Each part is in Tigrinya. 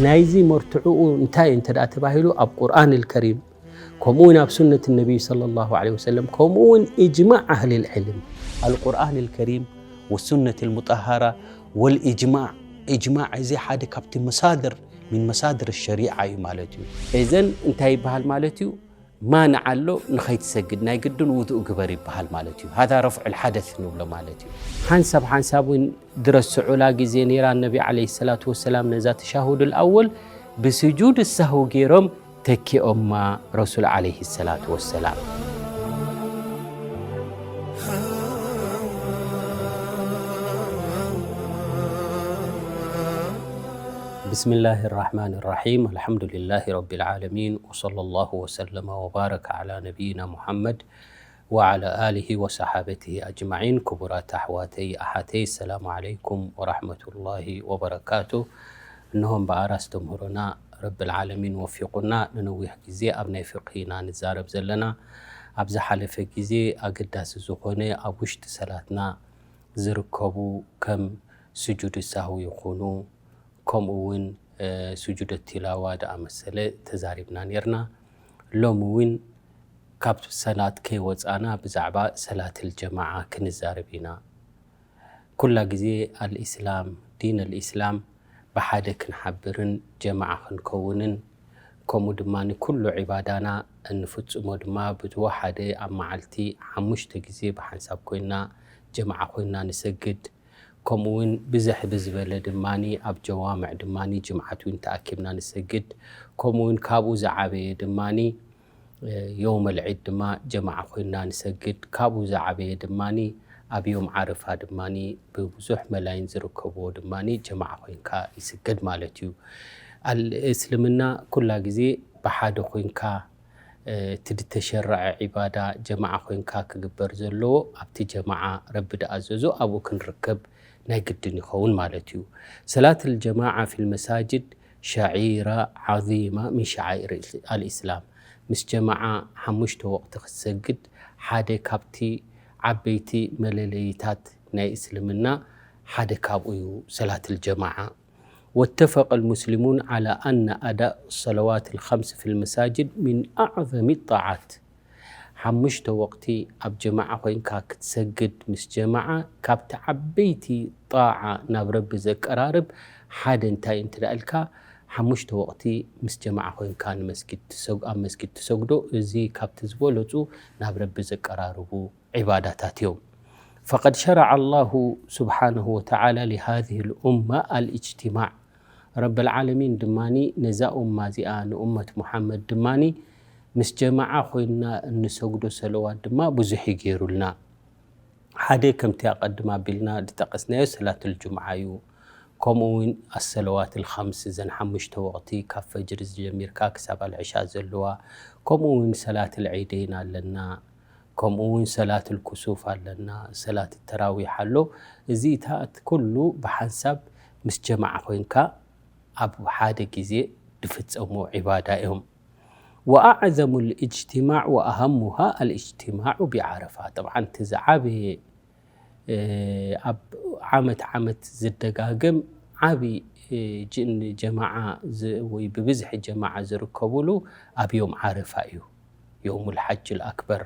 ናይዚ መርትዕኡ እንታይ እንተ ደኣ ተባሂሉ፣ ኣብ ቁርኣን ኣልከሪም፣ ከምኡ እውን ኣብ ሱነት ነቢይ ሰለላሁ ዐለይሂ ወሰለም፣ ከምኡ እውን ኢጅማዕ ኣህሊል ዕልም። ኣልቁርኣን ኣልከሪም ወሱነት ኣልሙጠሃራ ወልኢጅማዕ። ኢጅማዕ እዚ ሓደ ካብቲ መሳድር፣ ሚን መሳድር ሸሪዓ እዩ ማለት እዩ። እዘን እንታይ ይበሃል ማለት እዩ? ማንዓ ኣሎ ንኸይትሰግድ ናይ ግድን ውዱእ ግበር ይበሃል ማለት እዩ። ሃዛ ረፍዑል ሓደስ ንብሎ ማለት እዩ። ሓንሳብ ሓንሳብ እውን ድረስዑላ ግዜ ነይራ። ነቢ ዓለይሂ ሰላቱ ወሰላም ነዛ ተሻሁዱል ኣወል ብስጁድ ሳህው ገይሮም ተኪኦማ ረሱል ዓለይሂ ሰላቱ ወሰላም። بسم الله الرحمن الرحيم. الحمد لله رب العالمين. وصلى الله وسلم وبارك على نبينا محمد وعلى آله وصحابته أجمعين. ክቡራት ኣሕዋተይ ኣሓተይ፣ السلام عليكم ورحمة الله وبركاته። እነሆ እምበኣር ኣስተምህሮና ረብል ዓለሚን ወፊቑና፣ ንነዊሕ ግዜ ኣብ ናይ ፍቅሂ ኢና ንዛረብ ዘለና። ኣብ ዝሓለፈ ግዜ ኣገዳሲ ዝኾነ ኣብ ውሽጢ ሰላትና ዝርከቡ ከም ስጁድ ሳህዊ ይኹኑ፣ ከምኡ እውን፣ እ፣ ስጁድ ቲላዋ ደኣመሰለ ተዛሪብና ነይርና። ሎሚ እውን ካብ ሰላት ከይወጻና ብዛዕባ ሰላትል ጀማዓ ክንዛረብ ኢና። ኩላ ግዜ ኣልኢስላም፣ ዲን ኣልኢስላም ብሓደ ክንሓብርን ጀማዓ ክንከውንን፣ ከምኡ ድማ ኩሉ ዒባዳና እንፍጽሞ ድማ ብዝወሓደ ኣብ መዓልቲ ሓሙሽተ ግዜ ብሓንሳብ ኮይንና ጀማዓ ኮይንና ንሰግድ። ከምኡ እውን ብዝሕ ብዝበለ ድማ ኣብ ጀዋምዕ ድማ ጅምዓት እውን ተኣኪብና ንሰግድ። ከምኡ እውን ካብኡ ዝዓበየ ድማ ዮውመል ዒድ ድማ ጀማዓ ኮይንና ንሰግድ። ካብኡ ዝዓበየ ድማ ኣብ ዮም ዓረፋ ድማ ብብዙሕ መላይን ዝርከብዎ ድማ ጀማዓ ኮይንካ ይስገድ ማለት እዩ። ኣል-፣ እስልምና ኩላ ግዜ ብሓደ ኮይንካ፣ እ፣ እቲ ዝተሸረዐ ዒባዳ ጀማዓ ኮይንካ ክግበር ዘለዎ ኣብቲ ጀማዓ ረቢ ድኣዘዞ ኣብኡ ክንርከብ ናይ ግድን ይኸውን ማለት እዩ። ሰላት ኣልጀማዓ ፊል መሳጅድ ሸዒራ ዓዚማ ሚን ሸዓኢር ኣልኢስላም። ምስ ጀማዓ ሓሙሽተ ወቕቲ ክትሰግድ ሓደ ካብቲ ዓበይቲ መለለይታት ናይ እስልምና ሓደ ካብኡ እዩ ሰላት ኣልጀማዓ። واتفق المسلمون على أن أداء الصلوات الخمس في المساجد من أعظم الطاعات. ሓሙሽተ ወቕቲ ኣብ ጀማዓ ኮይንካ ክትሰግድ ምስ ጀማዓ ካብቲ ዓበይቲ ጣዓ ናብ ረቢ ዘቀራርብ ሓደ እንታይ እንተ ደኣ ኢልካ፣ ሓሙሽተ ወቕቲ ምስ ጀማዓ ኮይንካ ንመስጊድ ትሰግ-፣ ኣብ መስጊድ ትሰግዶ፣ እዚ ካብቲ ዝበለጹ ናብ ረቢ ዘቀራርቡ ዒባዳታት እዮም። فقد شرع الله سبحانه وتعالى لهذه الأمة الاجتماع. ረብል ዓለሚን ድማ ነዛ ኡማ እዚኣ ንኡመት ሙሓመድ ድማ ምስ ጀማዓ ኮይንና እንሰግዶ ሰለዋት ድማ ብዙሕ እዩ ገይሩልና። ሓደ ከምቲ ኣቐድም ኣቢልና ዝጠቐስናዮ ሰላትል ጁምዓ እዩ። ከምኡ እውን ኣሰለዋትል ኸምስ፣ እዘን ሓሙሽተ ወቕቲ ካብ ፈጅሪ ዝጀሚርካ ክሳብ ኣልዕሻ ዘለዋ፣ ከምኡ እውን ሰላትል ዒደይን ኣለና፣ ከምኡ እውን ሰላትል ኩሱፍ ኣለና፣ ሰላት ተራዊሕ ኣሎ። እዚታት ኩሉ ብሓንሳብ ምስ ጀማዓ ኮይንካ ኣብ ሓደ ግዜ ዝፍጸሙ ዒባዳ እዮም። وأعظم الاجتماع وأهمها الاجتماع بعرفة። ጠብዓን እቲ ዝዓበየ፣ እ፣ ኣብ ዓመት ዓመት ዝደጋገም ዓቢ፣ እ፣ ጅ-፣ ጀማዓ ዝ-፣ ወይ ብብዝሒ ጀማዓ ዝርከብሉ ኣብ ዮም ዓረፋ እዩ፣ የውሙል ሓጅል ኣክበር።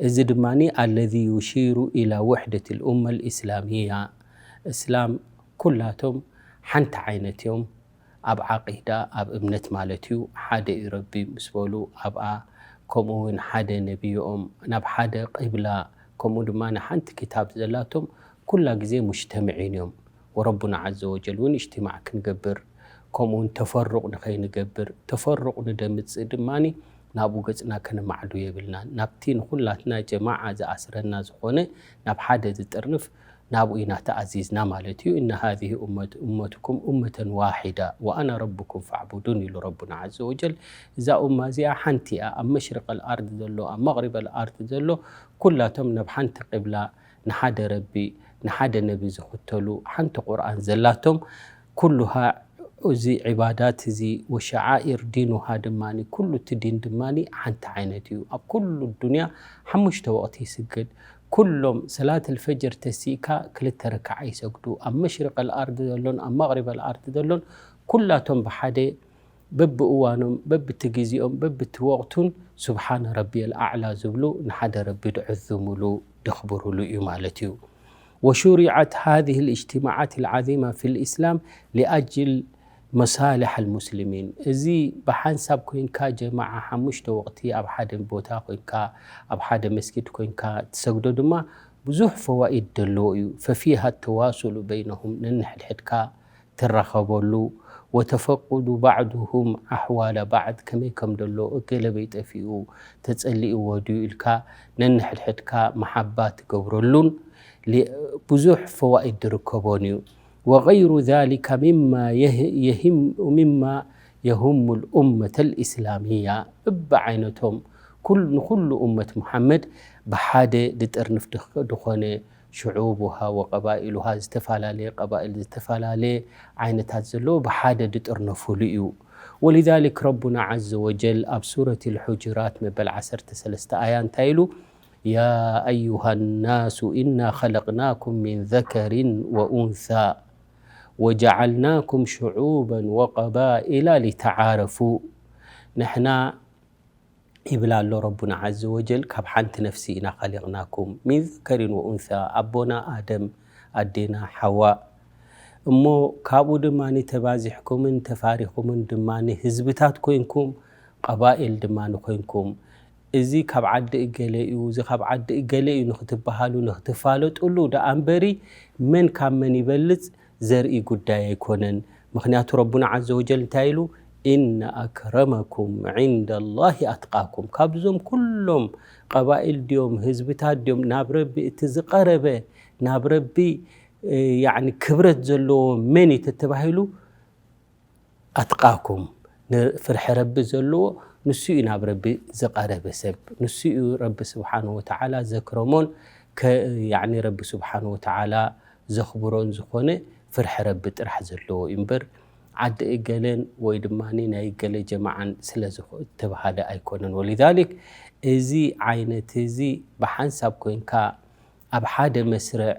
እዚ ድማ الذي يشير إلى وحدة الأمة الإسلامية። እስላም ኩላቶም ሓንቲ ዓይነት እዮም። ኣብ ዓቂዳ፣ ኣብ እምነት ማለት እዩ። ሓደ እዩ ረቢ ምስ በሉ ኣብኣ፣ ከምኡ እውን ሓደ ነቢኦም፣ ናብ ሓደ ቂብላ፣ ከምኡ ድማ ንሓንቲ ክታብ ዘላቶም ኩላ ግዜ ሙጅተምዒን እዮም። ወረቡና ዓዘ ወጀል እውን እጅትማዕ ክንገብር፣ ከምኡ እውን ተፈሩቕ ንኸይንገብር፣ ተፈሩቕ ንደምጽእ ድማ ናብኡ ገጽና ከነማዕዱ የብልናን። ናብቲ ንኹላትና ጀማዓ ዝኣስረና ዝኾነ፣ ናብ ሓደ ዝጥርንፍ ናብኡ ኢና ተኣዚዝና ማለት እዩ። إن هذه أمة-، أمتكم أمة واحدة وأنا ربكم فاعبدون ኢሉ ረቡና ዓዘ ወጀል። እዛ ኡማ እዚኣ ሓንቲ እያ። ኣብ መሽሪቀል ኣርድ ዘሎ፣ ኣብ መቕሪበል ኣርድ ዘሎ፣ ኩላቶም ናብ ሓንቲ ቂብላ፣ ንሓደ ረቢ፣ ንሓደ ነቢ ዝኽተሉ፣ ሓንቲ ቁርኣን ዘላቶም፣ ኩሉሃ እዚ ዒባዳት እዚ ወሸዓኢር ዲኑሃ ድማ፣ ኩሉ እቲ ዲን ድማ ሓንቲ ዓይነት እዩ። ኣብ ኩሉ ዱንያ ሓሙሽተ ወቕቲ ይስገድ፣ ኩሎም ሰላት ኣልፈጅር ተሲእካ ክልተ ረክዓ ይሰግዱ። ኣብ መሽሪቅ ኣልኣርድ ዘሎን ኣብ መቕሪብ ኣልኣርድ ዘሎን ኩላቶም ብሓደ በብእዋኖም በብቲ ግዜኦም በብቲ ወቕቱን ስብሓነ ረቢየል ኣዕላ ዝብሉ ንሓደ ረቢ ድዕዝሙሉ ደኽብሩሉ እዩ ማለት እዩ። وشرعت هذه الاجتماعات العظيمة في الإسلام لأجل مصالح المسلمين። እዚ ብሓንሳብ ኮይንካ ጀማዓ ሓሙሽተ ወቕቲ ኣብ ሓደ ቦታ ኮይንካ ኣብ ሓደ መስጊድ ኮይንካ ትሰግዶ ድማ ብዙሕ ፈዋኢድ ዘለዎ እዩ። ففيها التواصل بينهم፣ ነንሕድሕድካ ትራኸበሉ፣ وتفقد بعضهم أحوال بعض፣ ከመይ ከም ደሎ፣ እገለ በይ ጠፊኡ ተጸሊእዎ ድዩ ኢልካ ነንሕድሕድካ መሓባ ትገብረሉን ሊ-፣ ብዙሕ ፈዋኢድ ዝርከቦን እዩ። وغير ذلك مما يه-، يهم، مما يهم الأمة الإسلامية، በብዓይነቶም ኩል-፣ ንኩሉ ኡመት ሙሓመድ ብሓደ ድጥርንፍ ድኽ-፣ ድኾነ ሽዑቡሃ ወቀባኢሉሃ፣ ዝተፈላለየ ቀባኢል፣ ዝተፈላለየ ዓይነታት ዘለዎ ብሓደ ድጥርነፉሉ እዩ። ولذلك ربنا عز وجل ኣብ ሱረት الحجرات መበል ዓሰርተ ሰለስተ ኣያ እንታይ ኢሉ? يا أيها الناس إنا خلقناكم من ذكر وأنثى وجعلناكم شعوبا وقبائل لتعارفوا። ንሕና ይብል ኣሎ ረቡና ዓዘ ወጀል፣ ካብ ሓንቲ ነፍሲ ኢና ኸሊቕናኩም፣ ሚን ዘከሪን ወኡንሳ፣ ኣቦና ኣደም፣ ኣዴና ሓዋ። እሞ ካብኡ ድማ ተባዚሕኩምን ተፋሪኹምን ድማ ህዝብታት ኮይንኩም፣ ቀባኤል ድማ ኮይንኩም። እዚ ካብ ዓዲ እገለ እዩ፣ እዚ ካብ ዓዲ እገለ እዩ ንክትበሃሉ፣ ንክትፋለጡሉ ደኣ እምበሪ፣ መን ካብ መን ይበልጽ ዘርኢ ጉዳይ ኣይኮነን። ምኽንያቱ ረቡና ዓዘ ወጀል እንታይ ኢሉ? "ኢነ ኣክረመኩም ዒንደ ላሂ ኣትቃኩም።" ካብዞም ኩሎም ቀባኢል ድዮም፣ ህዝብታት ድዮም፣ ናብ ረቢ እቲ ዝቐረበ፣ ናብ ረቢ፣ እ፣ ያዕኒ ክብረት ዘለዎ መን እዩ ተተባሂሉ? ኣትቃኩም፣ ንፍርሒ ረቢ ዘለዎ፣ ንሱ እዩ ናብ ረቢ ዝቐረበ ሰብ። ንሱ እዩ ረቢ ስብሓነሁ ወተዓላ ዘክረሞን ከ-፣ ያዕኒ ረቢ ስብሓነሁ ወተዓላ ዘኽብሮን ዝኾነ ፍርሒ ረቢ ጥራሕ ዘለዎ እዩ እምበር፣ ዓዲ እገለን ወይ ድማ ናይ እገለ ጀማዓን ስለ ዝኾ-፣ ዝተባሃለ ኣይኮነን። ወሊዛሊክ፣ እዚ ዓይነት እዚ ብሓንሳብ ኮይንካ ኣብ ሓደ መስርዕ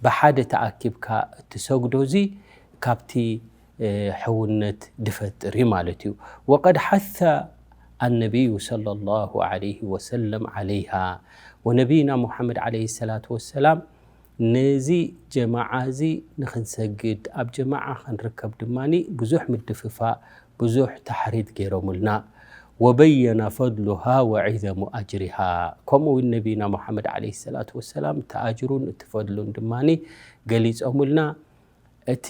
ብሓደ ተኣኪብካ እትሰግዶ እዚ ካብቲ፣ እ፣ ሕውነት ድፈጥር እዩ ማለት እዩ። ወቀድ ሓሰ ኣነቢዩ ሰለላሁ ዐለይሂ ወሰለም ዐለይሃ። ወነቢይና ሙሓመድ ዐለይሂ ሰላቱ ወሰላም ነዚ ጀማዓ እዚ ንኽንሰግድ፣ ኣብ ጀማዓ ኽንርከብ ድማ ብዙሕ ምድፍፋእ፣ ብዙሕ ታሕሪድ ገይሮምልና። ወበየነ ፈድሉሃ ወዒዘሙ ኣጅሪሃ። ከምኡ እውን ነቢይና ሙሓመድ ዐለይሂ ሰላቱ ወሰላም እቲ ኣጅሩን እቲ ፈድሉን ድማ ገሊጾምልና። እቲ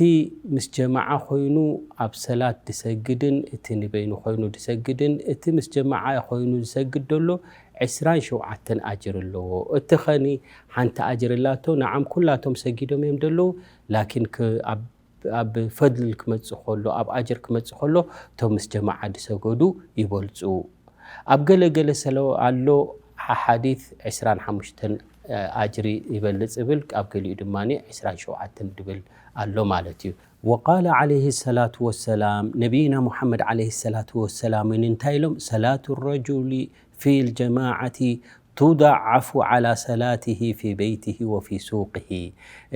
ምስ ጀማዓ ኮይኑ ኣብ ሰላት ድሰግድን፣ እቲ ንበይኑ ኮይኑ ድሰግድን፣ እቲ ምስ ጀማዓ ኮይኑ ዝሰግድ ደሎ ዕስራን ሸውዓተን ኣጅር ኣለዎ። እቲ ኸኒ ሓንቲ ኣጅር ኣላቶ። ነዓም ኩላቶም ሰጊዶም እዮም ደለዉ፣ ላኪን ክ-፣ ኣብ ኣብ ፈድል ክመጽእ ከሎ፣ ኣብ ኣጅር ክመጽእ ከሎ፣ እቶም ምስ ጀማዓ ዝሰገዱ ይበልጹ። ኣብ ገለ ገለ ሰለ ኣሎ፣ ሓሓዲት ዕስራን ሓሙሽተን ኣጅሪ ይበልጽ ይብል፣ ኣብ ገሊኡ ድማ ዕስራን ሸውዓተን ድብል ኣሎ ማለት እዩ። ወቃለ ዐለይሂ ሰላቱ ወሰላም፣ ነቢይና ሙሓመድ ዐለይሂ ሰላቱ ወሰላም እውን እንታይ ኢሎም? ሰላቱ ረጁሊ ፊል ጀማዓቲ ቱዳዓፉ ዓላ ሰላቲሂ ፊ በይቲሂ ወፊ ሱቂሂ።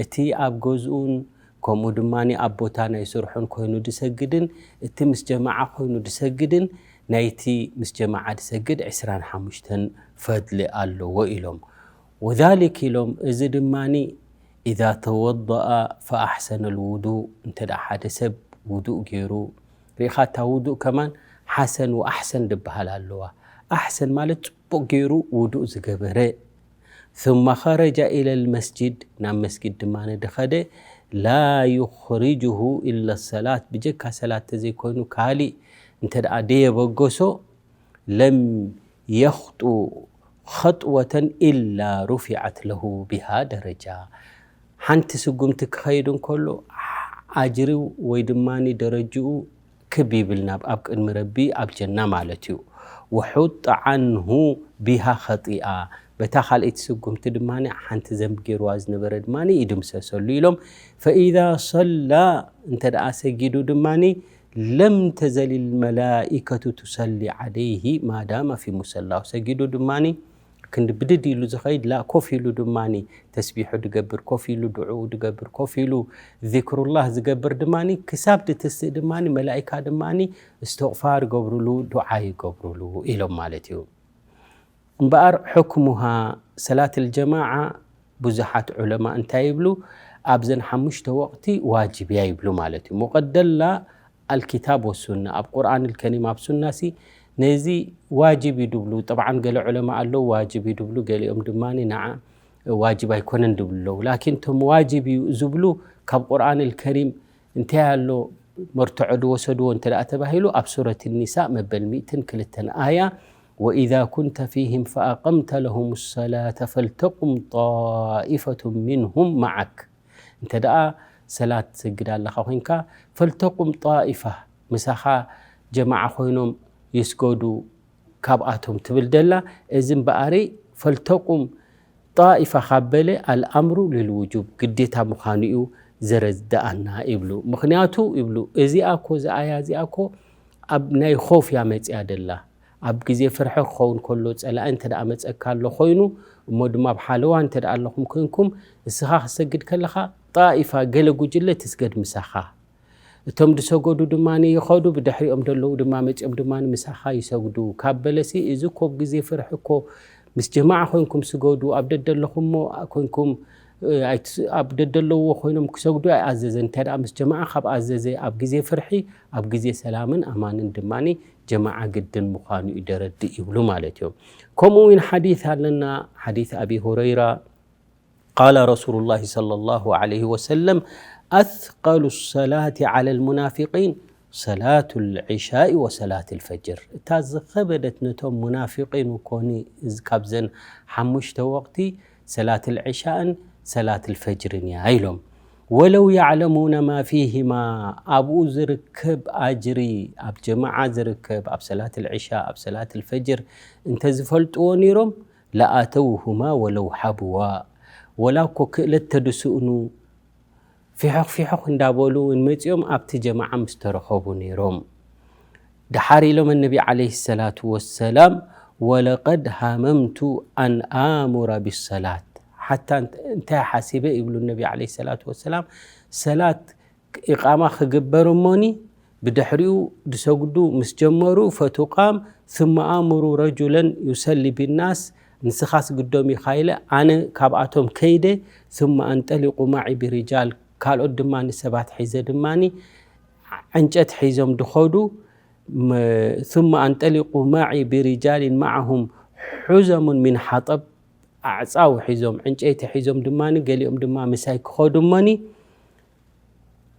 እቲ ኣብ ገዝኡን ከምኡ ድማ ኣብ ቦታ ናይ ስርሑን ኮይኑ ድሰግድን፣ እቲ ምስ ጀማዓ ኮይኑ ድሰግድን፣ ናይቲ ምስ ጀማዓ ድሰግድ ዕስራን ሓሙሽተን ፈድሊ ኣለዎ ኢሎም። ወዛሊክ ኢሎም፣ እዚ ድማ ኢዛ ተወደአ ፈኣሕሰነ ልውዱእ፣ እንተ ደኣ ሓደ ሰብ ውዱእ ገይሩ፣ ርኢኻ፣ እታ ውዱእ ከማን ሓሰን ወኣሕሰን ድበሃል ኣለዋ። ኣሕሰን ማለት ጽቡቕ ገይሩ ውዱእ ዝገበረ። ثم خرج إلى المسجد، ናብ መስጊድ ድማ ድኸደ። لا يخرجه إلا الصلاة، ብጀካ ሰላት ተዘይኮይኑ ካሊእ እንተ ደኣ ደየበገሶ፣ ለም የኽጡ ኸጥወተን ኢላ ሩፊዐት ለሁ ቢሃ ደረጃ። ሓንቲ ስጉምቲ ክኸይድ እንከሎ፣ ኣጅሪው ወይ ድማ ደረጅኡ ክብ ይብል ናብ፣ ኣብ ቅድሚ ረቢ ኣብ ጀና ማለት እዩ። ወሑጠ ዓንሁ ቢሃ ኸጢኣ፣ በታ ካልኣይቲ ስጉምቲ ድማ ሓንቲ ዘንብ ገይርዋ ዝነበረ ድማ ይድምሰሰሉ ኢሎም። ፈኢዛ ሰላ፣ እንተ ደኣ ሰጊዱ ድማ፣ ለም ተዘል መላኢከቱ ቱሰሊ ዓለይሂ ማዳመ ፊ ሙሰላሁ፣ ሰጊዱ ድማ ክንዲ ብድድ ኢሉ ዝኸይድ ላ፣ ኮፍ ኢሉ ድማኒ ተስቢሑ ድገብር፣ ኮፍ ኢሉ ድዑኡ ድገብር፣ ኮፍ ኢሉ ዚክሩላህ ዝገብር ድማኒ ክሳብ ድትስእ ድማኒ መላኢካ ድማኒ እስትቕፋር ይገብሩሉ፣ ዱዓ ይገብሩሉ ኢሎም ማለት እዩ። እምበኣር ሕክሙሃ ሰላት ልጀማዓ ብዙሓት ዑለማ እንታይ ይብሉ? ኣብዘን ሓሙሽተ ወቕቲ ዋጅብ እያ ይብሉ ማለት እዩ። ሙቐደላ ኣልኪታብ ወሱና፣ ኣብ ቁርኣን ልከሪም ኣብ ሱና ሲ ነዚ ዋጅብ እዩ ድብሉ። ጠብዓን ገለ ዑለማ ኣለዉ ዋጅብ እዩ ድብሉ፣ ገሊኦም ድማ ንዓ ዋጅብ ኣይኮነን ድብሉ ኣለዉ። ላኪን እቶም ዋጅብ እዩ ዝብሉ ካብ ቁርኣን ልከሪም እንታይ ኣሎ መርትዖ ድወሰድዎ እንተ ደኣ ተባሂሉ ኣብ ሱረት ኒሳእ መበል ሚእትን ክልተን ኣያ ወኢዛ ኩንተ ፊህም ፈኣቀምተ ለሁም ሰላተ ፈልተቁም ጣኢፈቱ ሚንሁም መዓክ። እንተ ደኣ ሰላት ትሰግድ ኣለኻ ኮይንካ ፈልተቁም ጣኢፋ ምሳኻ ጀማዓ ኮይኖም ይስገዱ ካብኣቶም ትብል ደላ። እዚ እምበኣሪ ፈልተቁም ጣኢፋ ካብ በለ ኣልኣምሩ ልልውጁብ ግዴታ ምዃኑ እዩ ዘረድኣና ይብሉ። ምኽንያቱ ይብሉ እዚኣ እኮ እዛ ኣያ እዚኣ እኮ ኣብ ናይ ኾፍ እያ መፅያ ደላ። ኣብ ግዜ ፍርሒ ክኸውን ከሎ ፀላኢ እንተ ደኣ መፀካ ኣሎ ኮይኑ እሞ ድማ ኣብ ሓለዋ እንተ ደኣ ኣለኹም ኮይንኩም እስኻ ክሰግድ ከለኻ ጣኢፋ ገለ ጉጅለ ትስገድ ምሳኻ። እቶም ዝሰገዱ ድማ ይኸዱ፣ ብድሕሪኦም ዘለዉ ድማ መፂኦም ድማ ምሳኻ ይሰግዱ ካብ በለሲ፣ እዚ እኮ ኣብ ግዜ ፍርሒ እኮ ምስ ጀማዓ ኮይንኩም ስገዱ፣ ኣብ ደደለኹሞ ኮይንኩም፣ እ፣ ኣይትስ-፣ ኣብ ደደለዎ ኮይኖም ክሰግዱ ኣይኣዘዘን። እንታይ ደኣ ምስ ጀማዓ ካብ ኣዘዘ፣ ኣብ ግዜ ፍርሒ፣ ኣብ ግዜ ሰላምን ኣማንን ድማ ጀማዓ ግድን ምዃኑ እዩ ደረድእ ይብሉ ማለት እዮም። ከምኡ እውን ሓዲት ኣለና፣ ሓዲት ኣቢ ሁረይራ፣ قال رسول الله صلى الله عليه وسلم، أثقل الصلاة على المنافقين صلاة العشاء وصلاة الفجر። እታ ዝኸበደት ነቶም ሙናፊቂን ኮኒ ካብዘን ሓሙሽተ ወቕቲ ሰላት ልዕሻእን ሰላት ልፈጅርን እያ ኢሎም። ወለው ያዕለሙነ ማ ፊሂማ፣ ኣብኡ ዝርከብ ኣጅሪ፣ ኣብ ጀማዓ ዝርከብ፣ ኣብ ሰላት ልዕሻ፣ ኣብ ሰላት ልፈጅር እንተዝፈልጥዎ ነይሮም፣ ለኣተውሁማ ወለው ሓብዋ፣ ወላ እኮ ክእለት ተድስእኑ ፊሖኽ ፊሖኽ እንዳበሉ እውን መፂኦም ኣብቲ ጀማዓ ምስ ተረኸቡ ነይሮም። ደሓር ኢሎም ነቢ ዓለይሂ ሰላቱ ወሰላም፣ ወለቀድ ሃመምቱ ኣን ኣሙረ ቢሰላት፣ ሓታ እንት-፣ እንታይ ሓሲበ ይብሉ ነቢ ዓለይሂ ሰላቱ ወሰላም፣ ሰላት ኢቃማ ክግበር እሞኒ ብድሕሪኡ ዝሰግዱ ምስ ጀመሩ፣ ፈቱቃም ثم ኣእሙሩ ረጁለን ዩሰሊ ቢናስ፣ ንስኻ ስግዶም ኢኻ ኢለ ኣነ ካብኣቶም ከይደ፣ ثم ኣንጠሊቁ ማዒ ብሪጃል፣ ካልኦት ድማ ንሰባት ሒዘ ድማኒ ዕንጨት ሒዞም ድኸዱ፣ ثم ኣንጠሊቁ ማዒ ብሪጃሊን ማዓሁም ሑዘሙን ሚን ሓጠብ፣ ኣዕፃው ሒዞም ዕንጨይቲ ሒዞም ድማ ገሊኦም ድማ ምሳይ ክኸዱ እሞኒ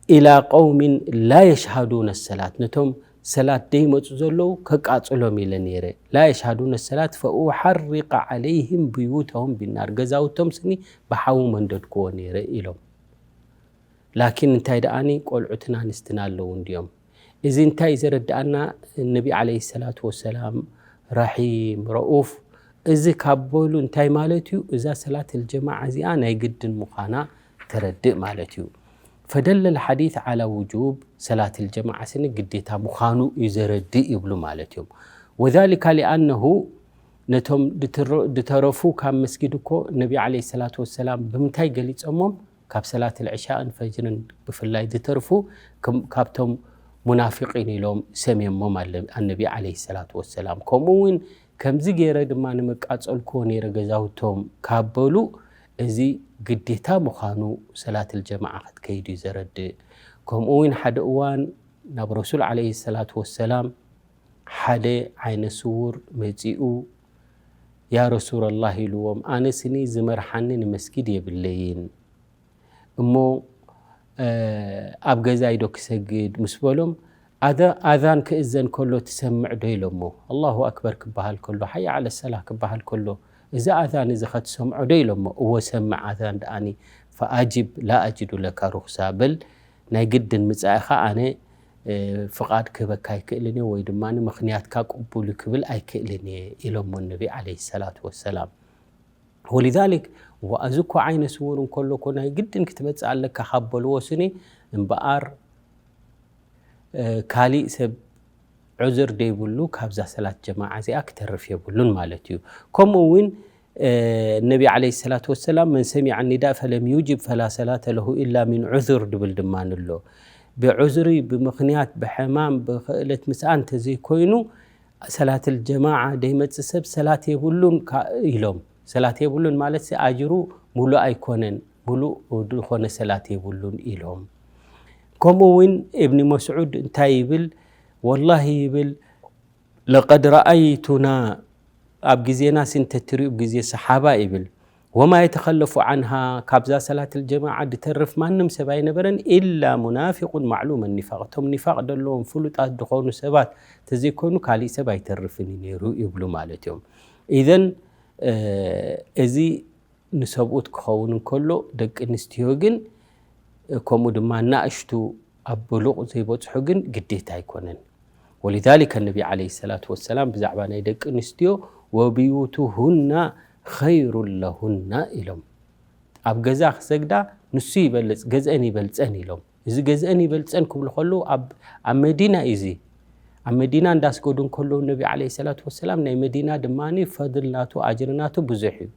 ኢላ ቀውሚን ላ የሽሃዱነ ሰላት፣ ነቶም ሰላት ደይመፁ ዘለዉ ከቃፅሎም ኢለ ነይረ። ላ የሽሃዱነ ሰላት ፈኡሓሪቀ ዓለይህም ብዩተሁም ቢናር፣ ገዛውቶም ስኒ ብሓዊ መንደድክዎ ነይረ ኢሎም። ላኪን እንታይ ደኣኒ ቆልዑትን ኣንስትን ኣለዉ እንድዮም። እዚ እንታይ ዘረድኣና? ነቢ ዓለይሂ ሰላቱ ወሰላም ረሒም ረኡፍ እዚ ካብ በሉ እንታይ ማለት እዩ? እዛ ሰላት ልጀማዓ እዚኣ ናይ ግድን ምዃና ተረድእ ማለት እዩ። ፈደለ ልሓዲት ዓላ ውጁብ ሰላት ልጀማዓ ስኒ ግዴታ ምዃኑ እዩ ዘረድእ ይብሉ ማለት እዮም። ወዛሊካ ሊኣነሁ ነቶም ድትረ-፣ ድተረፉ ካብ መስጊድ እኮ ነቢ ዓለይሂ ሰላቱ ወሰላም ብምንታይ ገሊጾሞም? ካብ ሰላት ልዕሻእን ፈጅርን ብፍላይ ዝተርፉ ከም-፣ ካብቶም ሙናፊቂን ኢሎም ሰምየሞም ኣለ-፣ ኣነቢ ዓለይሂ ሰላቱ ወሰላም። ከምኡ እውን ከምዚ ገይረ ድማ ንምቃጸልክዎ ነይረ ገዛውቶም ካብ በሉ፣ እዚ ግዴታ ምዃኑ ሰላት ልጀማዓ ክትከይድ እዩ ዘረድእ። ከምኡ እውን ሓደ እዋን ናብ ረሱል ዓለይሂ ሰላቱ ወሰላም ሓደ ዓይነ ስውር መጺኡ፣ ያ ረሱለላህ ኢልዎም፣ ኣነ ስኒ ዝመርሓኒ ንመስጊድ የብለይን። እሞ፣ እ፣ ኣብ ገዛይ ዶ ክሰግድ ምስ በሎም፣ ኣዛ-፣ ኣዛን ክእዘን ከሎ ትሰምዕ ዶ ኢሎሞ። ኣላሁ ኣክበር ክበሃል ከሎ፣ ሓያ ዓለ ሰላህ ክበሃል ከሎ፣ እዚ ኣዛን እዚ ኸትሰምዖ ዶ ኢሎሞ። እወ ሰምዕ ኣዛን ደኣኒ፣ ፈኣጅብ ላ ኣጅዱ ለካ ሩኽሳ፣ በል ናይ ግድን ምጻእኻ ኣነ፣ እ፣ ፍቓድ ክህበካ ኣይክእልን እየ ወይ ድማ ምኽንያትካ ቅቡል ክብል ኣይክእልን እየ ኢሎሞ ነቢ ዓለይሂ ሰላቱ ወሰላም። ወሊዛሊክ፣ ዋ፣ እዚ እኮ ዓይነ ስውር እንከሎ እኮ ናይ ግድን ክትመጽእ ኣለካ ካብ በልዎ ስኒ እምበኣር፣ እ፣ ካሊእ ሰብ ዑዝር ደይብሉ ካብዛ ሰላት ጀማዓ እዚኣ ክተርፍ የብሉን ማለት እዩ። ከምኡ እውን ነቢ ዓለይሂ ሰላቱ ወሰላም፣ መን ሰሚዐ ኒዳእ ፈለም ዩጅብ ፈላ ሰላተ ለሁ ኢላ ሚን ዑዙር ድብል ድማ ኣሎ። ብዑዝሪ፣ ብምኽንያት፣ ብሕማም፣ ብኽእለት ምስኣን እንተዘይኮይኑ ሰላትል ጀማዓ ደይመጽእ ሰብ ሰላት የብሉን ኢሎም። ሰላት የብሉን ማለት ኣጅሩ ሙሉእ ኣይኮነን፣ ሙሉእ ዝኾነ ሰላት የብሉን ኢሎም። ከምኡ እውን እብኒ መስዑድ እንታይ ይብል? ወላሂ ይብል፣ ለቀድ ረኣይቱና፣ ኣብ ግዜና ሲ እንተትሪኡ፣ ግዜ ሰሓባ ይብል፣ ወማ የተኸለፉ ዓንሃ፣ ካብዛ ሰላትል ጀማዓ ድተርፍ ማንም ሰብ ኣይነበረን፣ ኢላ ሙናፊቁን ማዕሉመ ኒፋቅ፣ እቶም ኒፋቅ ደለዎም ፍሉጣት ዝኾኑ ሰባት ተዘይኮይኑ ካሊእ ሰብ ኣይተርፍን እዩ ነይሩ ይብሉ ማለት እዮም። ኢዘን እዚ ንሰብኡት ክኸውን እንከሎ፣ ደቂ ኣንስትዮ ግን፣ ከምኡ ድማ ናእሽቱ ኣብ ብሉቕ ዘይበጽሑ ግን ግዴታ ኣይኮነን። ወሊዛሊከ ነቢ ዓለይሂ ሰላቱ ወሰላም ብዛዕባ ናይ ደቂ ኣንስትዮ፣ ወብዩቱሁና ኸይሩን ለሁና ኢሎም። ኣብ ገዛ ክሰግዳ ንሱ ይበልጽ፣ ገዝአን ይበልጸን ኢሎም። እዚ ገዝአን ይበልጸን ክብሉ ከለዉ ኣብ፣ ኣብ መዲና እዩ እዚ። ኣብ መዲና እንዳስገዱ እንከለዉ ነቢ ዓለይሂ ሰላቱ ወሰላም ናይ መዲና ድማ ፈድል ናቱ፣ ኣጅሪ ናቱ ብዙሕ እዩ።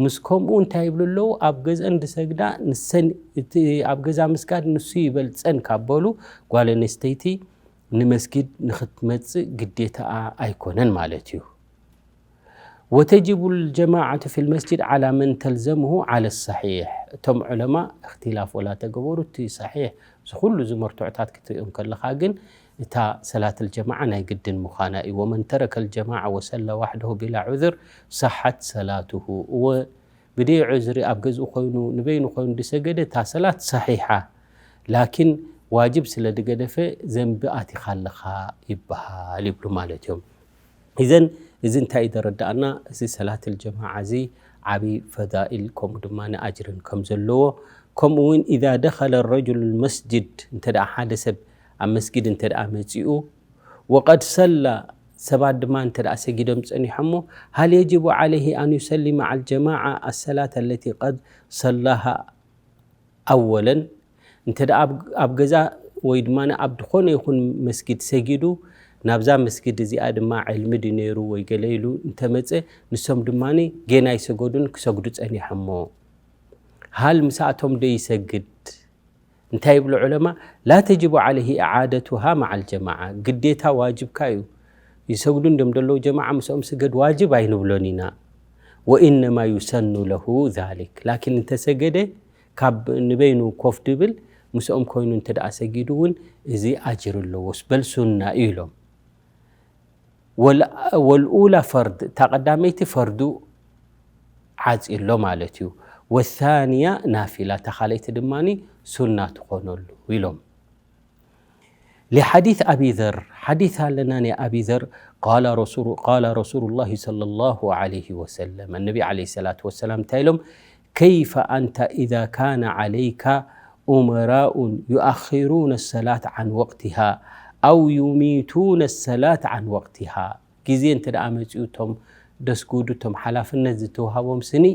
ምስ ከምኡ እንታይ ይብሉ ኣለዉ? ኣብ ገዝአን ዝሰግዳ ንሰን፣ እቲ ኣብ ገዛ ምስጋድ ንሱ ይበልጸን ካብ በሉ፣ ጓል ኣንስተይቲ ንመስጊድ ንኽትመጽእ ግዴታኣ ኣይኮነን ማለት እዩ። ወተጅቡ ልጀማዓቱ ፊ ልመስጅድ ዓላ መን ተልዘምሁ ዓለ ሰሒሕ። እቶም ዑለማ እኽትላፍ ወላ ተገበሩ፣ እቲ ሰሒሕ፣ እዚ ኩሉ እዚ መርትዖታት ክትሪኦ እንከለኻ ግን እታ ሰላት ልጀማዓ ናይ ግድን ምዃና እዩ። ወመን ተረከ ልጀማዓ ወሰላ ዋሕደሁ ቢላ ዑዝር ሰሓት ሰላትሁ። እወ፣ ብደይ ዑዝሪ ኣብ ገዝኡ ኮይኑ፣ ንበይኑ ኮይኑ ዝሰገደ እታ ሰላት ሰሒሓ፣ ላኪን ዋጅብ ስለ ዝገደፈ ዘንቢ ኣቲኻ ኣለኻ ይበሃል ይብሉ ማለት እዮም። ኢዘን እዚ እንታይ እዩ ዘረዳእና? እዚ ሰላት ልጀማዓ እዚ ዓብዪ ፈዳኢል ከምኡ ድማ ኣጅርን ከም ዘለዎ፣ ከምኡ እውን ኢዛ ደኸለ ረጁል መስጅድ፣ እንተ ደኣ ሓደ ሰብ ኣብ መስጊድ እንተ ደኣ መጺኡ፣ ወቀድ ሰላ፣ ሰባት ድማ እንተ ደኣ ሰጊዶም ጸኒሖሞ፣ ሃል የጅቡ ዓለይሂ ኣን ዩሰሊ መዓ ልጀማዓ ኣሰላት ኣለቲ ቀድ ሰላሃ ኣወለን? እንተ ደኣ ኣብ፣ ኣብ ገዛ ወይ ድማ ኣብ ዝኾነ ይኹን መስጊድ ሰጊዱ፣ ናብዛ መስጊድ እዚኣ ድማ ዕልሚ ድዩ ነይሩ ወይ ገለ ኢሉ እንተመጸ፣ ንሶም ድማ ጌና ይሰገዱን ክሰግዱ ጸኒሖሞ። ሃል ምስኣቶም ዶ ይሰግድ? እንታይ ይብሉ ዑለማ? ላ ተጅቡ ዓለይሂ ኢዓደቱሃ መዓል ጀማዓ። ግዴታ ዋጅብካ እዩ። ይሰግዱ እንድዮም ደለዉ ጀማዓ ምስኦም ስገድ ዋጅብ ኣይንብሎን ኢና። ወኢነማ ዩሰኑ ለሁ ዛሊክ። ላኪን እንተሰገደ ካብ ንበይኑ ኮፍ ድብል ምስኦም ኮይኑ እንተ ደኣ ሰጊዱ እውን እዚ ኣጅር ኣለዎ። በል ሱና እዩ ኢሎም። ወል-፣ ወልኡላ ፈርድ፣ እታ ቀዳመይቲ ፈርዱ ዓጽዩ ኣሎ ማለት እዩ። ወሳንያ ናፊላ፣ እታ ካልኣይቲ ድማ ሱና ትኾነሉ ኢሎም። لحديث أبي ذر، ሓዲስ ኣለና ናይ ኣቢ ዘር፣ قال رسول، قال رسول الله صلى الله عليه وسلم፣ ነቢ ዓለይሂ ሰላቱ ወሰላም እንታይ ኢሎም? كيف أنت إذا كان عليك أمراء يؤخرون الصلاة عن وقتها أو يميتون الصلاة عن وقتها። ግዜ እንተ ደኣ መጺኡ እቶም ደስጉዱ፣ እቶም ሓላፍነት ዝተዋሃቦም ስኒ፣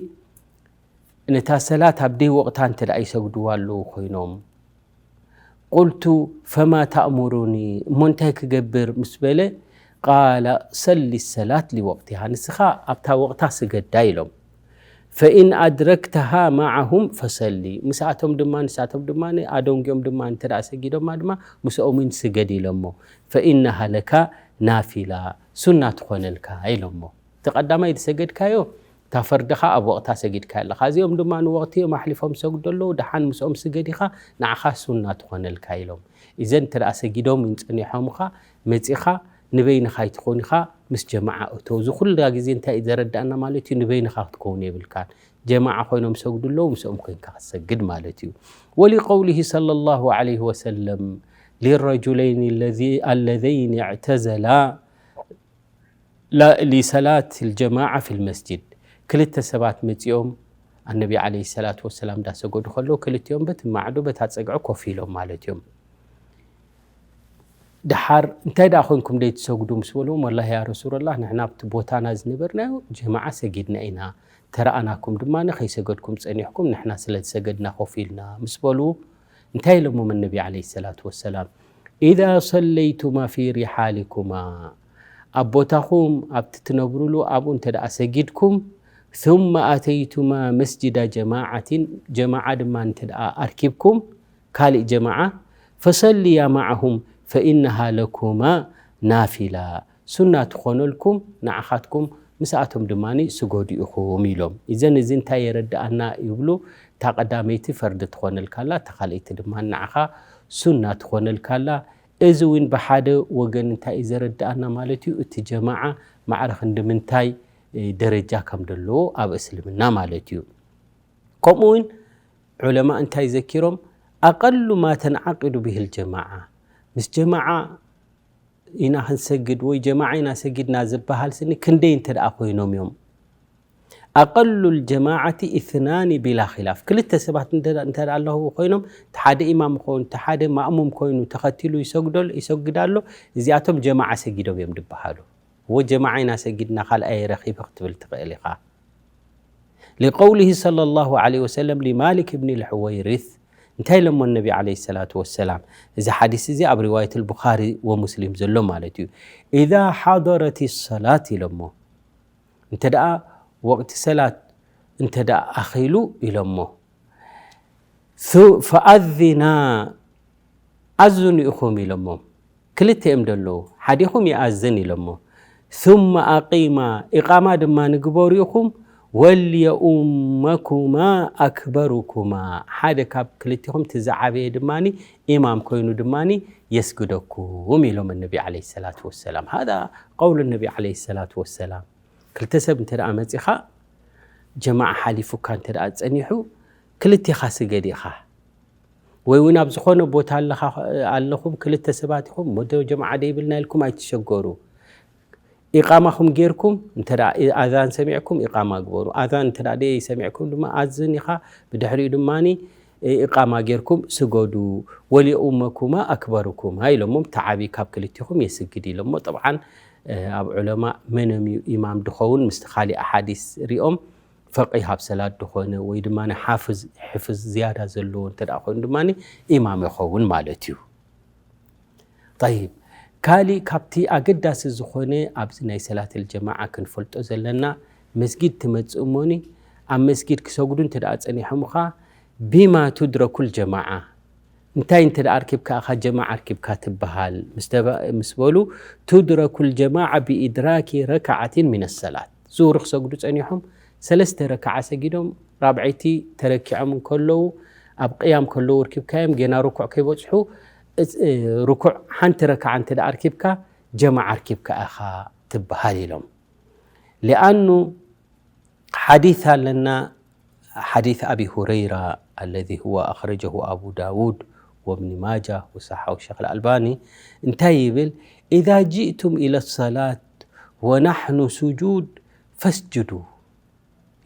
ነታ ሰላት ኣብ ደይ ወቕታ እንተ ደኣ ይሰግድዋ ኣለዉ ኮይኖም፣ ቁልቱ ፈማ ተእሙሩኒ፣ እሞ እንታይ ክገብር ምስ በለ፣ ቃለ ሰሊ ሰላት ሊወቅቲሃ፣ ንስኻ ኣብታ ወቕታ ስገዳ ኢሎም። ፈኢን ኣድረክተሃ መዓሁም ፈሰሊ፣ ምስኣቶም ድማ፣ ንሳቶም ድማ ኣደንጊኦም ድማ እንተ ደኣ ሰጊዶማ ድማ ምስኦም እውን ስገድ ኢሎሞ። ፈኢነሃ ለካ ናፊላ፣ ሱና ትኾነልካ ኢሎሞ። እቲ ቀዳማይ ዝሰገድካዮ እታ ፈርድኻ ኣብ ወቕታ ሰጊድካ ኣለኻ። እዚኦም ድማ ንወቕቲ እዮም ኣሕሊፎም ዝሰግዱ ኣለዉ፣ ደሓን ምስኦም ስገድ ኢኻ፣ ንዓኻ ሱና ትኾነልካ ኢሎም። እዘን እንተ ደኣ ሰጊዶም ጸኒሖምኻ፣ መጺኻ ንበይንኻ ኣይትኾን ኢኻ፣ ምስ ጀማዓ እቶ። እዚ ኩላ ግዜ እንታይ እዩ ዘረዳእና ማለት እዩ? ንበይንኻ ክትከውን የብልካን። ጀማዓ ኮይኖም ሰግዱ ኣለዉ፣ ምስኦም ኮይንካ ክትሰግድ ማለት እዩ። ወሊቀውሊሂ ሰለላሁ ዐለይሂ ወሰለም ሊረጁለይኒ ለዚ-፣ ኣለዘይኒ እዕተዘላ ላ-፣ ሊሰላት ልጀማዓ ፊል መስጂድ፣ ክልተ ሰባት መጺኦም ኣነቢ ዓለይሂ ሰላቱ ወሰላም እንዳሰገዱ ከለዉ፣ ክልቲኦም በቲ ማዕዶ በታ ጸግዒ ኮፍ ኢሎም ማለት እዮም። ደሓር እንታይ ደኣ ኮይንኩም ደይትሰግዱ ምስ በልዎም፣ ወላሂ ያ ረሱለላህ፣ ንሕና ኣብቲ ቦታና ዝነበርናዮ ጀማዓ ሰጊድና ኢና፣ ተረኣናኩም ድማ ከይሰገድኩም ጸኒሕኩም፣ ንሕና ስለ ዝሰገድና ኮፍ ኢልና ምስ በሉ፣ እንታይ ኢሎሞም ኣነቢ ዓለይሂ ሰላቱ ወሰላም? ኢዛ ሰለይቱማ ፊ ሪሓሊኩማ፣ ኣብ ቦታኹም ኣብቲ ትነብሩሉ ኣብኡ እንተ ደኣ ሰጊድኩም፣ ثم أتيتما مسجد جماعة، ጀማዓ ድማ እንተ ደኣ ኣርኪብኩም ካልእ ጀማዓ፣ فصليا معهم فإنها لكما نافلة، ሱና ትኾነልኩም ንዓኻትኩም ምስኣቶም ድማ ስገዱ ኢኹም ኢሎም። እዘን እዚ እንታይ የረድኣና ይብሉ? እታ ቀዳመይቲ ፈርዲ ትኾነልካ ኣላ፣ እታ ካልኣይቲ ድማ ንዓኻ ሱና ትኾነልካ ኣላ። እዚ እውን ብሓደ ወገን እንታይ እዩ ዘረድኣና ማለት እዩ? እቲ ጀማዓ ማዕረ ክንዲ ምንታይ ደረጃ ከም ዘለዎ ኣብ እስልምና ማለት እዩ። ከምኡ እውን ዑለማ እንታይ ዘኪሮም? أقل ما تنعقد به الجماعة، ምስ ጀማዓ ኢና ክንሰግድ ወይ ጀማዓ ኢና ሰጊድና ዝበሃል ስኒ ክንደይ እንተ ደኣ ኮይኖም እዮም? أقل الجماعة اثنان بلا خلاف، ክልተ ሰባት እንተ ደኣ ኣለዉ ኮይኖም፣ እቲ ሓደ ኢማም ይኸውን፣ እቲ ሓደ ማእሙም ኮይኑ ተኸቲሉ ይሰግዶ ይሰግድ ኣሎ፣ እዚኣቶም ጀማዓ ሰጊዶም እዮም ዝበሃሉ። እወ ጀማዓ ኢና ሰጊድና ካልኣይ ረኺበ ክትብል ትኽእል ኢኻ። لقوله صلى الله عليه وسلم لمالك بن الحويرث، እንታይ ኢሎሞ ነቢ ዓለይሂ ሰላቱ ወሰላም? እዚ ሓዲስ እዚ ኣብ ሪዋየት البخاري ومسلم ዘሎ ማለት እዩ። إذا حضرت الصلاة ኢሎሞ፣ እንተ ደኣ ወቕቲ ሰላት እንተ ደኣ ኣኺሉ ኢሎሞ፣ ث- فأذنا ኣዝኑ ኢኹም ኢሎሞ። ክልተ እዮም ዘለዉ፣ ሓዲኹም ይኣዝን ኢሎሞ። ثم أقيما ኢቓማ ድማ ንግበሩ ኢኹም። وليؤمكما أكبركما ሓደ ካብ ክልቲኹም እቲ ዝዓበየ ድማ ኢማም ኮይኑ ድማ የስግደኩም ኢሎም ነቢ ዓለይሂ ሰላቱ ወሰላም። هذا قول النبي عليه الصلاة والسلام። ክልተ ሰብ እንተ ደኣ መጺኻ ጀማዓ ሓሊፉካ እንተ ደኣ ጸኒሑ ክልቴኻ ስገድ ኢኻ። ወይ እውን ኣብ ዝኾነ ቦታ ኣለኻ ኣለኹም ክልተ ሰባት ኢኹም እሞ ዶ ጀማዓ ደይብልና ኢልኩም ኣይትሸገሩ። ኢቓማኹም ጌርኩም እንተ ደኣ ኣዛን ሰሚዕኩም ኢቓማ ግበሩ። ኣዛን እንተ ደኣ ደይሰሚዕኩም ድማ ኣዝን ኢኻ ብድሕሪኡ ድማ ኢቓማ ጌርኩም ስገዱ። وليؤمكما أكبركما ኢሎሞም እቲ ዓብዪ ካብ ክልቲኹም የስግድ ኢሎሞ። ጠብዓን ኣብ ዑለማ መን እዩ ኢማም ድኸውን ምስቲ ካሊእ ኣሓዲስ ሪኦም ፈቂህ ኣብ ሰላት ድኾነ ወይ ድማ ናይ ሓፍዝ ሕፍዝ ዝያዳ ዘለዎ እንተ ደኣ ኮይኑ ድማ ኢማም ይኸውን ማለት እዩ። ጠይብ ካሊእ ካብቲ ኣገዳሲ ዝኾነ ኣብዚ ናይ ሰላት ልጀማዓ ክንፈልጦ ዘለና መስጊድ ትመጽእ እሞኒ ኣብ መስጊድ ክሰግዱ እንተ ደኣ ጸኒሖምኻ ቢማ ቱድረኩ ልጀማዓ እንታይ እንተ ደኣ ኣርኪብካ ኢኻ ጀማዓ ኣርኪብካ ትበሃል ምስ ተባ- ምስ በሉ ቱድረኩ ልጀማዓ ብኢድራኪ ረክዓትን ሚን ሰላት ዙሁር ክሰግዱ ጸኒሖም ሰለስተ ረክዓ ሰጊዶም ራብዐይቲ ተረኪዖም እንከለዉ ኣብ ቅያም ከለዉ ርኪብካዮም ጌና ርኩዕ ከይበጽሑ ርኩዕ ሓንቲ ረክዓ እንተ ደኣ ኣርኪብካ ጀማዓ ኣርኪብካ ኢኻ ትበሃል ኢሎም። ሊኣኑ ሓዲስ ኣለና ሓዲስ ኣቢ ሁረይራ الذي هو أخرجه أبو داود وابن ماجه وصححه الشيخ الألباني እንታይ ይብል إذا جئتم إلى الصلاة ونحن سجود فاسجدوا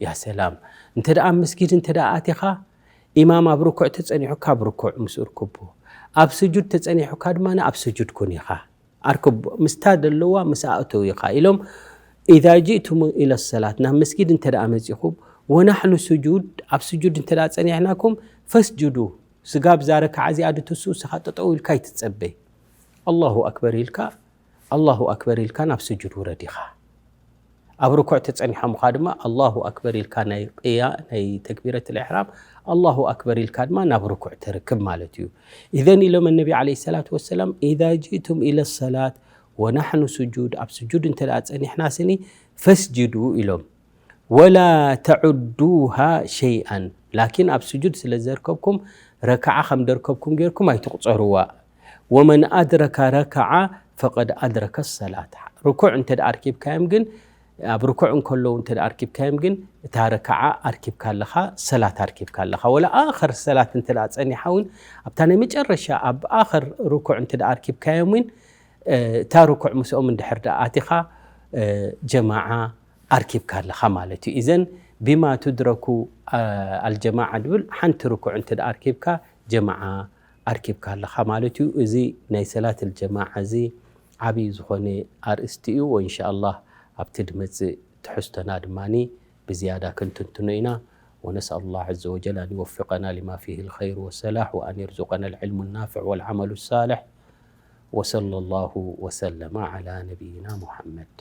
يا سلام እንተ ደኣ ኣብ መስጊድ እንተ ደኣ ኣቲኻ ኢማም ኣብ ርኩዕ ተጸኒሑ ካብ ርኩዕ ምስ እርክቦ ኣብ ስጁድ ተጸኒሑካ ድማ ኣብ ስጁድ ኩን ኢኻ ኣርክቦ ምስታ ዘለዋ ምስ ኣእተው ኢኻ ኢሎም إذا جئتم إلى الصلاة ናብ መስጊድ እንተ ደኣ መጺኹም ونحن سجود ኣብ ስጁድ እንተ ደኣ ጸኒሕናኩም فاسجدوا ስጋብ እዛ ረክዓ እዚኣ ድትስኡ ንስኻ ጠጠው ኢልካ ኣይትጸበይ ኣላሁ ኣክበር ኢልካ ኣላሁ ኣክበር ኢልካ ናብ ስጁድ ውረድ ኢኻ ኣብ ርኩዕ ተጸኒሖምኻ ድማ ኣላሁ ኣክበር ኢልካ ናይ ቅያ ናይ ተክቢረት ልእሕራም ኣላሁ ኣክበር ኢልካ ድማ ናብ ርኩዕ ተርክብ ማለት እዩ إذن ኢሎም ነቢ عليه الصلاة والسلام إذا جئتم إلى الصلاة ونحن سجود ኣብ ስጁድ እንተ ደኣ ጸኒሕና ስኒ فاسجدوا ኢሎም ولا تعدوها شيئا ላኪን ኣብ ስጁድ ስለ ዘርከብኩም ረክዓ ከም ደርከብኩም ጌርኩም ኣይትቑጸርዋ ومن أدرك ركعة فقد أدرك الصلاة ርኩዕ እንተ ደኣ ኣርኪብካዮም ግን ኣብ ርኩዕ እንከለዉ እንተ ደኣ ኣርኪብካዮም ግን እታ ረክዓ ኣርኪብካ ኣለኻ ሰላት ኣርኪብካ ኣለኻ ወላ ኣኸር ሰላት እንተ ደኣ ጸኒሓ እውን ኣብታ ናይ መጨረሻ ኣብ ኣኸር ርኩዕ እንተ ደኣ ኣርኪብካዮም እውን እታ ርኩዕ ምስኦም እንድሕር ደኣ ኣቲኻ ጀማዓ ኣርኪብካ ኣለኻ ማለት እዩ إذن بما تدرك الجماعة ድብል ሓንቲ ርኩዕ እንተ ደኣ ኣርኪብካ ጀማዓ ኣርኪብካ ኣለኻ ማለት እዩ እዚ ናይ ሰላት ልጀማዓ እዚ ዓብዪ ዝኾነ ኣርእስቲ እዩ وإن شاء الله ኣብቲ ድመጽእ ትሕዝቶና ድማ ብዝያዳ ክንትንትኖ ኢና ونسأل الله عز وجل أن يوفقنا لما فيه الخير والصلاح وأن يرزقنا العلم النافع والعمل الصالح وصلى الله وسلم على نبينا محمد